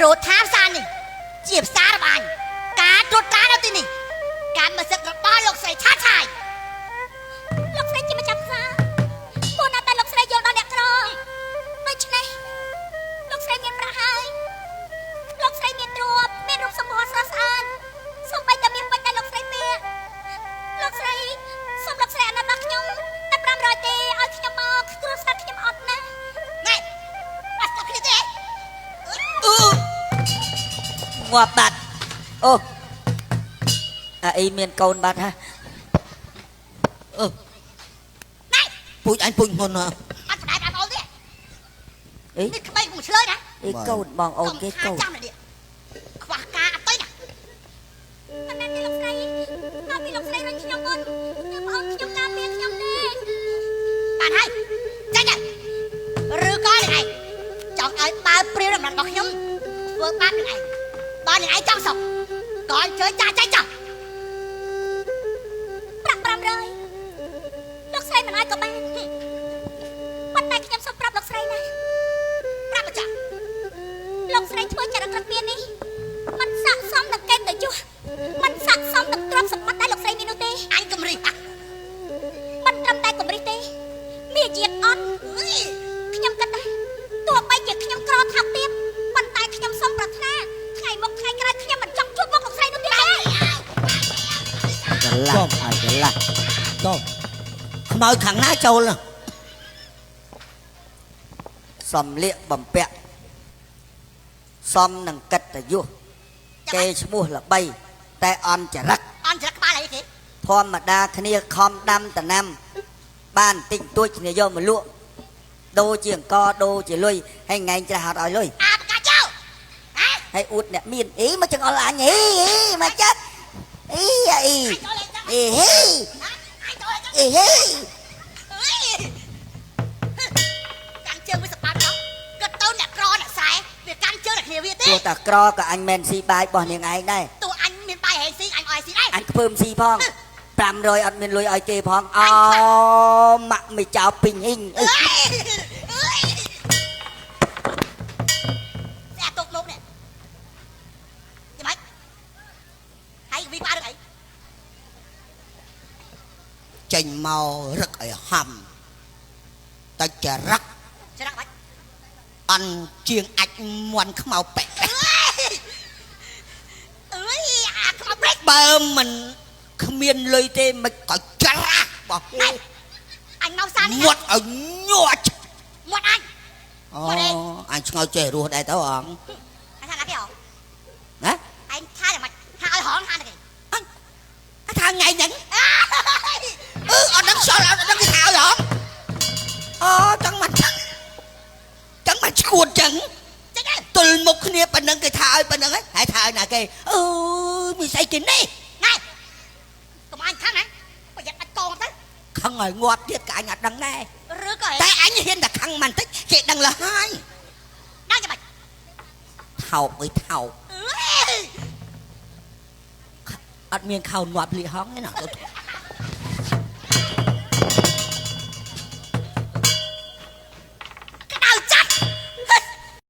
ព្រោះថាផ្សារនេះជាផ្សាររបស់អញការត្រួតត្រានៅទីនេះកម្មសិទ្ធិរបស់លោកស្រីឆាឆាយ លោកស្រីជាម្ចាស់ផ្សារពួកណាតែលោកស្រីយល់ដល់អ្នកក្រដូច្នេះលោកស្រីមានប្រាក់ហើយលោកស្រីមានទ្រព្យមានរូបសម្ផស្សស្រស់ស្អាតសូម្បីតែមានពេជ្រតែលោកស្រីពាក់លោកស្រីសូមលោកស្រីអាណិតដល់ខ្ញុំតែ500ទេឲ្យខ្ញុំមកគ្រួសារខ្ញុំអត់ណាស់ ណែបាត់ស្ដាប់គ្នាទេ អឺងាប់បាត់អូអាអីមានកូនបាត់ហ่ะ អឺ ណែ ពូជអញពូជមុនហ៎ អត់ស្ដាយបងប្អូនទេ អី នេះក្មេងកុំឆ្លើយណា អីកូនបងអូនគេកូន ចាំនេះខ្វះការអត់ទៅណា មិនមែនទេលោកស្រីមកពីលោកស្រីរុញខ្ញុំមុនទើបអូនខ្ញុំការពារខ្ញុំទេ បានហើយចេញទៅឬក៏នឹងឯងចង់ឲ្យបើព្រាវដំណឹងរបស់ខ្ញុំធ្វើបាបនឹងឯងបើនឹងឯងចង់សុខក៏អញ្ជើញចាចេញចុះ ប្រាក់500លោកស្រីមិនឲ្យក៏បានប៉ុន្តែខ្ញុំសូមប្រាប់លោកស្រីណា ប្រាប់មកចាស់ លោកស្រីធ្វើចរិតក្រពៀននេះมันស័កសមនឹងកិត្តិយសมันស័កសមនឹងទ្រព្យសម្បត្តិដែលលោកស្រីមាននោះទេ អញកំរិះអា มันត្រឹមតែកម្រិះទេមានយាតអន់ខ្ញុំគិតដែរទោះបីជាខ្ញុំក្រថោកទាបប៉ុន្តែខ្ញុំសូមប្រាថ្នាថ្ងៃមុខថ្ងៃក្រោយខ្ញុំមិនចង់ជួបមុខលោកស្រីនោះទៀតទេ កន្លះអាកន្លះ ចុះខ្មោចខាងណាចូលហ៎ សំលៀកបំពាក់សំនឹងកិត្តិយសគេឈ្មោះល្បី តែអន់ចរិត អន់ច្រឹកក្បាលអីគេ ធម្មតាគ្នាខំដាំតំណាំបានតិចតួចគ្នាយកមកលក់ដូរជាអង្គដូរជាលុយហើយថ្ងៃច្រាស់អត់ឲ្យលុយ អាបកាចោហ៎ ហើយអួតអ្នកមានអីមកចង្អុលអញអីអីមកចិត្តអីអាអី អញចូលលេងចឹង អីហេ អញចូលលេងចឹង អីហេ កាន់ជើងវាសបាត់ចុះគិតទៅអ្នកក្រអ្នកខ្សែវាកាន់ជើងអ្នកគ្នាវាទេ ទោះតែក្រក៏អញមិនស៊ីបាយរបស់នាងឯងដែរ តួអញមានបាយហេងស៊ីអញអោយស៊ីដែរ អញខ្ពើមស៊ីផង500អត់មានលុយឲ្យគេផងអូម៉ាក់មិនចោលពីងហ៊ីងអី អើយអើយស្អាតតុកលោកនេះយ៉ាងម៉េចហើយវាបារឿងអី ចេញមករឹកឲ្យហំតែចរិត ច្រឹកបាច់ អន់ជាងអាចមន់ខ្មៅប៉ែក អើយអាខ្មៅប្រេក បើមិនគ្មានលុយទេមិនក៏ច្រាស់បោះ ណែអញមកសានេះ មាត់ឲ្យញាត់ មាត់អញ អូអញឆ្ងល់ចេះរស់ដែរទៅអង អញថាណាគេហង ណា អញថាយ៉ាងម៉េចថាឲ្យហងថាណាគេ អញថាថ្ងៃហ្នឹងអឺអត់ដឹងខ្យល់អត់ដឹងគេថាឲ្យហងអូចង់មកចង់មកឈួតចឹង ចេញទៅ ទល់មុខគ្នាប៉ុណ្ណឹងគេថាឲ្យប៉ុណ្ណឹងហើយថាឲ្យណាគេអឺមានស្អីគេនេះ ណែកុំអញខាងណាប្រយ័ត្នបាច់កងទៅ ខឹងឲ្យងាប់ទៀតក៏អញអត់ដឹងដែរ ឬក៏ តែអញហ៊ានតែខឹងមិនតិចគេដឹងលហើយ ដឹងយ៉ាងម៉េច ថោកអើយថោក អើយ អត់មានខោងាប់លីហងទេណា